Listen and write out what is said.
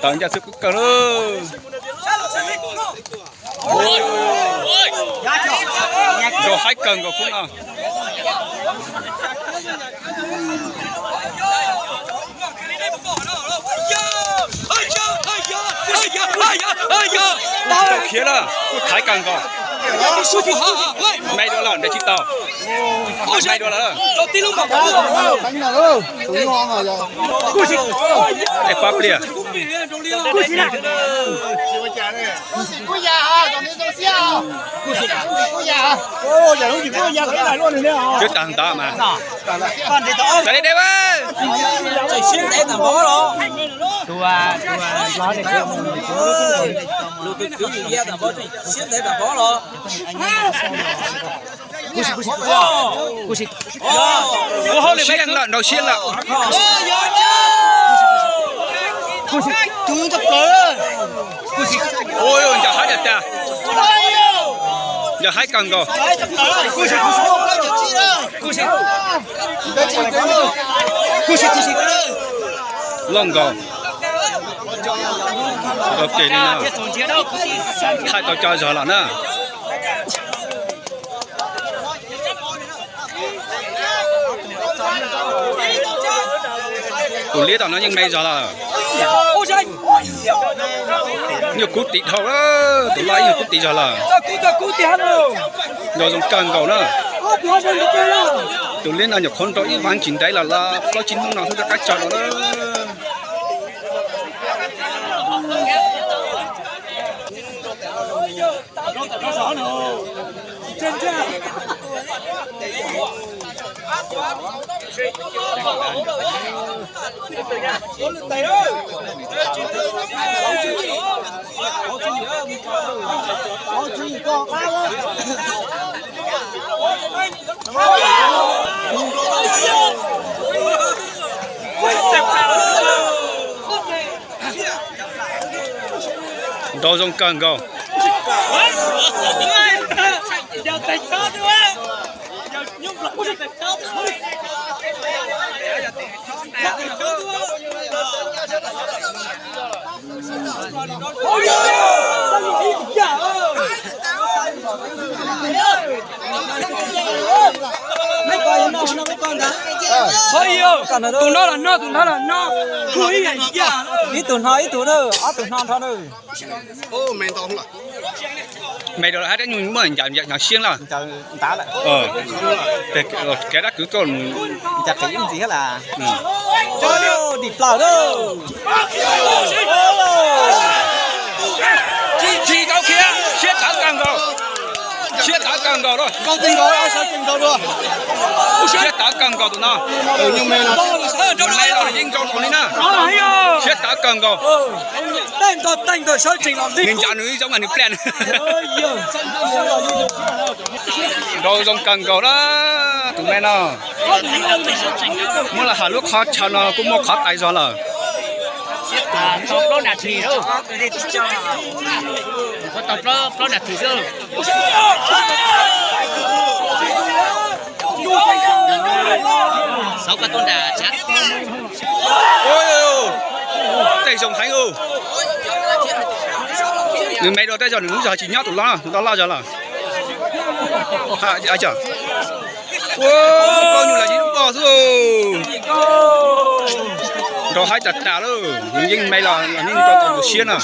Tawm ncaj xwb kub kawg lawm. Nrau haib kawg nkaus khub no. Tau khiav lawm, kuj thaiv kawg nkaus. Me dua lawm, ntes tsis tau. Me dua lawm. Dej pab pliag. Twb tag ntawd mas. Txawm li deb. Nrau siab lawm, nrau siab lawm. Ncaj haib tiag tiag. Ncaj haib kawg nkaus. Loj nkaus. Tsis tau kev li no. Thaij tau co zog lawm na. Tus liab tom no yeej me zog lawm. Nyuag kub tim dhau, tus loj ib nyuag kub tim zog lawm. Nrau zoo kawg nkaus na. Tus liab no nyuam qhuav nrau ib vab tsis ntev los los plaub tsib hnub no xwb rov qab tso no na. Nrau zoo kawg nkaus. Tus no los no, tus no los no. Ib tug no ib tug na, ob tug no nrho na. Me rau hab dab nyuj muaj ncaws ncaws siab lawm. Kev dab kwv koj mus. Dim plaws lawm. Tsis tau khiav, siab tawv kawg nkaus. Siab tawv kawg nkaus lawm. Siab tawv kawg nkaus tus no. Me los yeej nrau tau li na. Siab tawv kawg nkaus. Nws ncaws nws ib zoo mas nws pliaj. Nrau zoo kawg nkaus na tus me no. Muab los has lub qhov chaw no kuj muaj qhov tais zog lawm. Tau plaub nas this xwb. Xauv koj tuaj nram tshav. Tej zoo heev. Nws me dua tej zaum nws lub zog tsis nyob tus loj, tus loj loj zog lawm. Koj nyuj las yeej lub poj xwb. Nrau haib tas tas lawm, nws yeej me los los yeej nrau tau tus siab na.